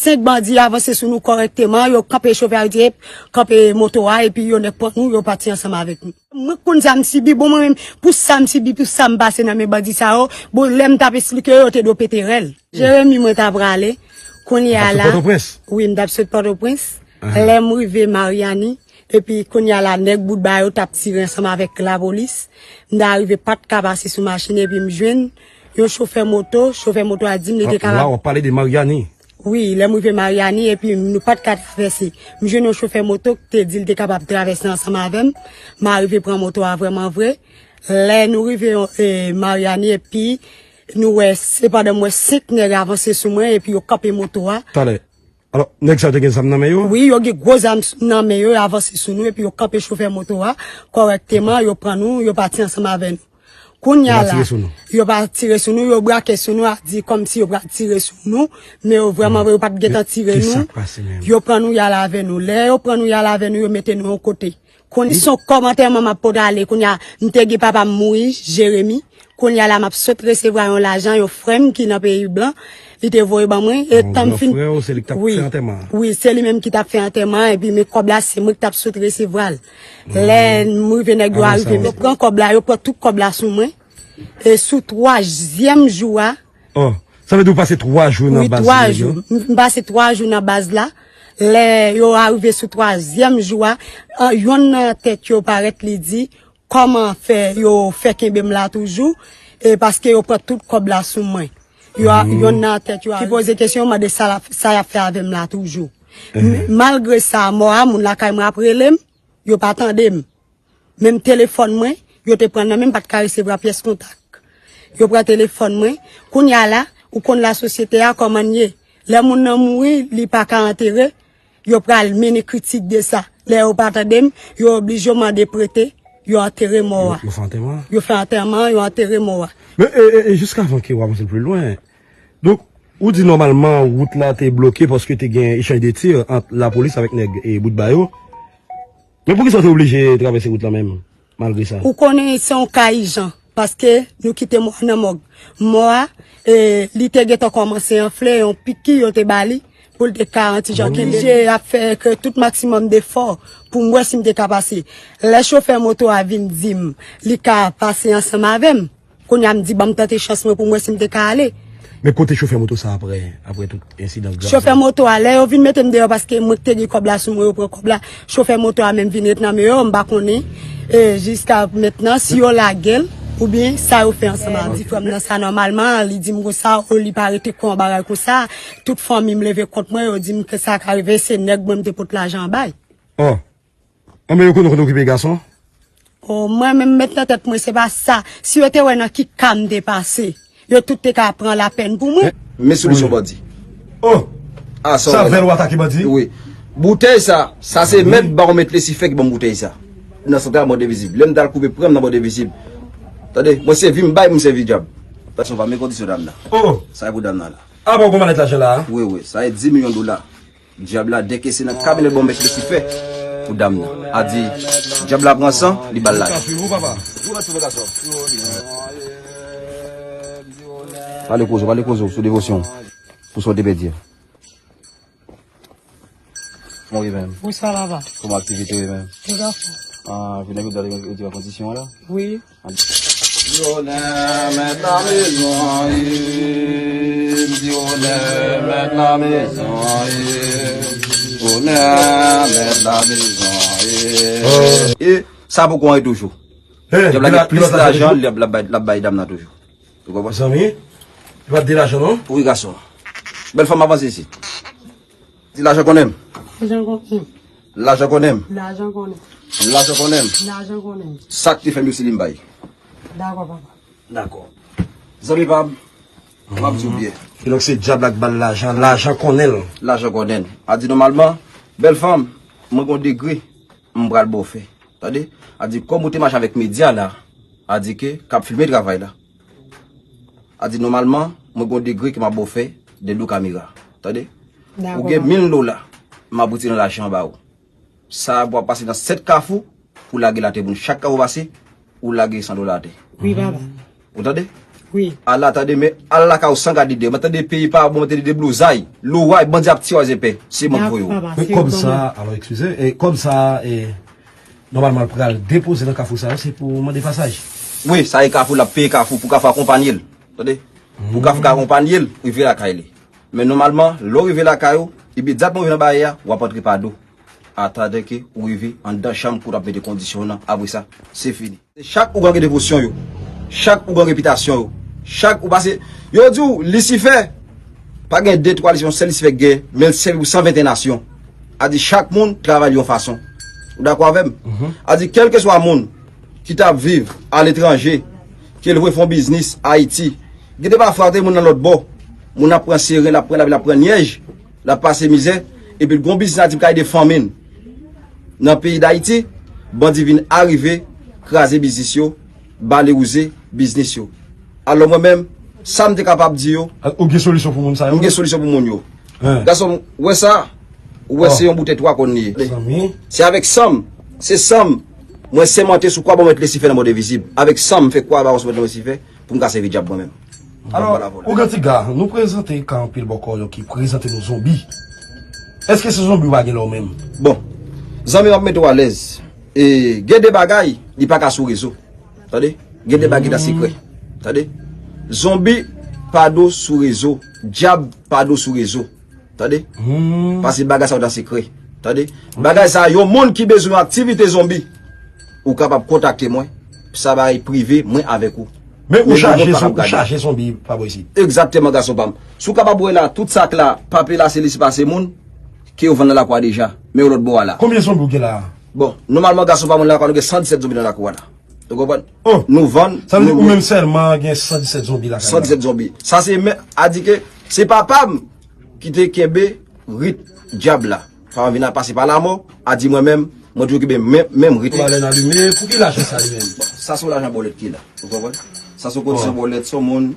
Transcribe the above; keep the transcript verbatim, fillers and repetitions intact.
Senk bandi avanse sou nou kòrèkteman, yo kanpe chofè a, yo di, "Ep, kanpe moto a," epi yo nèk pran nou, yo pati ansanm avèk nou. Mwen konn sa m sibi, bon, mwen menm, pou sa m sibi, pou sa m pase nan men bandi sa yo, bon, lè m t ap esplike yo, yo te dwe pete rèl. Jeremi, mwen t ap prale, kounye a la, wi, m t ap sot Pòtoprens. Lè m rive Maryani, epi kounye a la, nèg Boutba yo t ap tire ansanm avèk lapolis. M ta rive, pa t ka pase sou machin, epi m jwenn yon chofè moto. Chofè moto a di m li te kapab. La, w ap pale de Maryani. Wi, lè m rive Maryani, epi nou pa t ka travèse. M jwenn yon chofè moto ki te di l te kapab travèse ansanm avè m. M arive pran moto a vrèman vre. Lè nou rive, e, Maryani, epi nou wè, se pandan m wè senk nèg avanse sou mwen, epi yo kanpe moto a. Talè. Alò, nèg sa yo te gen zam nan men yo? Wi, yo gen gwo zam s- nan men yo, yo avanse sou nou, epi yo kanpe chofè moto a kòrèkteman, yo pran nou, yo pati ansanm avè nou. Kounye a la, yo pa tire sou nou, yo brake sou nou, a di kòmsi yo pral tire sou nou, men yo vrèman vre, yo pa t gentan tire nou. Yo pran nou, y al avè nou. Lè yo pran nou, y al avè nou, yo mete nou yon kote. Kondisyon kòb antèman m ap pote ale, kounye a, m te gen papa m mouri, Jeremi. Kounye a la, m ap sot resevwa yon lajan, yon frè m ki nan peyi blan, li te voye ban mwen. E tan m fin. Wi, wi, se li menm ki t ap fè antèman an, epi men kòb la, se mwen ki t ap sot resevwa l. Lè m rive, nèg yo arive, yo pran kòb la, yo pran tout kòb la sou mwen. E sou twazyèm jou a, Oh, sa vle di ou pase twa jou nan baz la? Wi, twa jou. M, m pase twa jou nan baz la. Lè yo arive sou twazyèm jou a, an, yonn nan tèt yo parèt, li di, "Kòman fè yo fè kenbe m la toujou? E paske yo pran tout kòb la sou mwen." Yo, yonn nan tèt yo ki poze kesyon, yo mande sa l ap, sa y ap fè avè m la toujou. M- Malgre sa, mò a, moun lakay mwen ap rele m, yo pa tande m. Menm telefòn mwen, yo te pran nan men m, m pa t ka resevwa pyès kontak. Yo pran telefòn mwen. Kounye a la, ou konn lasosyete a kòman l ye. Lè moun nan mouri, li pa ka antere, yo pral mennen kritik de sa. Lè yo pa tande m, yo oblije yo mande prete, yo antere mò a. Yo, yo fè antèman? Yo fè antèman, yo antere mò a. Men, e, e, e, jiskavan ke w avanse pli lwen, donk, ou di nòmalman wout la te bloke paske te gen echanj de tir ant lapolis avèk nèg, e, Boutba yo. Men poukisa w te oblije travèse wout la menm, malgre sa? Ou konnen se yon ka ijan, paske nou kite mò a nan mòg. Mò a, e, li te gentan kòmanse anfle, yon piki yo te ba li, pou l te ka yon ti jan kenbe. Oblije ap fè ke tout maksimòm defò pou m wè si m te ka pase. Lè chofè moto a vin di m li ka pase ansanm avè m, kounye a m di, "Ban m tante chans mwen pou m wè si m te ka ale." Men kote chofè moto sa apre, apre tout ensidan grav sa? Chofè moto a, lè yo vin mete m deyò paske mwen ki te gen kòb la sou mwen, yo pran kòb la, chofè moto a menm vin ret nan men yo, m pa konnen, e, jiska mentnan, si yo lage l, oubyen sa yo fè ansanm avè l. Di frè m nan sa nòmalman, li di m konsa, o, li pa rete kon yon bagay konsa, tout fanmi m leve kont mwen, yo di m ke sa ka rive, se nèg mwen m te pot lajan an bay. Oh. Anben yo konnen w konn okipe gason? O, mwen menm met nan tèt mwen, se pa sa. Si yo te wè nan ki ka m te pase, yo tout te ka pran lapèn pou mwen. Men solisyon bandi. Oh! Ah, sa vèl w atake bandi? Wi. Boutèy sa, sa se mèt ba w met Lesifè ki ban m boutèy sa. Nan santral Bòdevizib. Lè m t al koupe pran m nan Bòdevizib. Tande, mwen sèvi m bay, mwen sèvi dyab. Pèsonn pa men kondisyon dam nan. Oh! Sa e pou dam nan la. Ah bon, gon malèt lajan la a? Wi, wi, sa e dis milyon dola. Dyab la dekese nan kabinèt bon mèt Lesifè pou dam nan. A di, dyab la pran san, li ba l lavi. Pale koze w, pale koze w sou devosyon w pou sa w te pèdi a. Kòman w ye menm? Bonswa, papa. Kòman aktivite w ye menm? Tout à fait. Ah, vin nan medam yo di kondisyon an la? Wi. Dionè mèt lamezon ye, Dionè mèt lamezon ye, Dionè mèt lamezon ye. E sa poko anyen toujou. Dyab la gen plis lajan, l ap, l ap bay, l ap bay dam nan toujou. Ou konprann? Zanmi, li pa t de lajan non? Wi, gason. Bèl fanm, avanse isit. Di lajan konnen m. Lajan konnen m. Lajan konnen m. Lajan konnen m. Lajan konnen m. Lajan konnen m. Sa k te fè m yo se li m bay. Dakò, papa. Dakò. Zanmi pa m, m ap di w byen. E donk se dyab la k ba l lajan, lajan konnen l. Lajan konnen l. A di nòmalman, bèl fanm, mwen gon degre, m pral ba w fè. Tande? A di kòm ou te mache avèk medya la, a di ke k ap filme travay la. A di nòmalman, mwen gon degre ke m ap ba w fè dèyè do kamera. Tande? Ou gen mil dola, m ap retire nan lajan an ba ou. Sa a pou ap pase nan sèt kafou, pou lage l atè pou nou. Chak kafou pase, ou lage san dola atè. Wi, papa. Ou tande? Wi. Ala, tande, men al lakay ou san gade de. Mwen tande peyi pa bon, mwen tande deblozay, loway, bandi ap tiye zepè. Se mwen ki voye w. Men kòb sa, alò, eskize, e kòb sa, e, nòmalman, l pral depoze nan kafou sa yo, se pou mande pasaj. Wi, sa e kafou, l ap peye kafou, pou kafou akonpanye l. Tande? Pou kafou ka akonpanye l, rive lakay li. Men nòmalman, lè w rive lakay ou, epi dat mwen rive nan baryè a, w ap antre pa do. Atandan ke ou rive anndan chanm kote w ap mete kondisyon w nan. Apre sa, se fini. Chak ougan gen devosyon yo. Chak ougan gen repitasyon yo. Chak ou pase, yo di w, Lisifè, pa gen de, twa Lisifè, yon sèl Lisifè k gen, men l sèvi pou san venteyen nasyon. A di chak moun travay li yon fason. Ou dakò avè m? A di kèlkeswa moun ki t ap viv aletranje, ke l vle fè yon biznis Ayiti, gen de pafwa te moun nan lòt bò, moun ap pran seren, l ap pran lavi, l ap pran nyèj, l ap pase mizè, epi l gon biznis Ayiti k ap ede fanmi l. Nan peyi Dayiti, bandi vin arive, kraze biznis yo, bale wouze biznis yo. Alò mwen menm, sa m te kapab di yo, ou gen solisyon pou moun sa yo? M gen solisyon pou moun yo. Gason, ou wè sa? Ou wè se yon boutèy twa kòn li ye. Se avèk san m, se san m, mwen sèmante sou kwa ban m mèt Lisifè nan mond envizib. Avèk san m, m fè kwa ba m sou mèt Lisifè pou m ka sèvi dyab mwen menm. Alò, Ougan Tiga, nou prezante ka anpil bòkò yo ki prezante nou zonbi. Èske se zonbi ou pa gen la w menm? Bon, zanmi m ap mete w alèz. E, gen de bagay, li pa ka sou rezo. Tande? Gen de bagay ki ta sekrè. Tande? Zonbi pa do sou rezo. Dyab pa do sou rezo. Tande? Paske bagay sa yo ta sekrè. Tande? Bagay sa, yon moun ki bezwen yon aktivite zonbi, ou kapab kontakte mwen. Sa bagay prive, mwen avèk ou. Men ou chaje zonbi pa bò isit. Egzakteman, gason pa m. Si w kapab wè la, tout sa k la, pape la, se li se pase moun, ke yo vann nan lakou a deja. Men yo lòt bò a la. Konbyen zonbi ou gen la? Bon, nòmalman, gason pa m, lakwa nou gen san disèt zonbi nan lakou a la. Ou konprann? Nou vann, sa vle di ou menm sèlman gen san disèt zonbi lakay la. San disèt zonbi. Sa se men, a di ke se papa m ki te kenbe rit dyab la. Papa m vin ap pase pa lamò, a di mwen menm, mwen toujou kenbe menm, menm rit. Ou pa lè n alime, pou ki lajan sa li menm? Bon, sa se yon lajan bòlèt ki la. Ou konprann? Sa se yon kondisyon bòlèt, se yon moun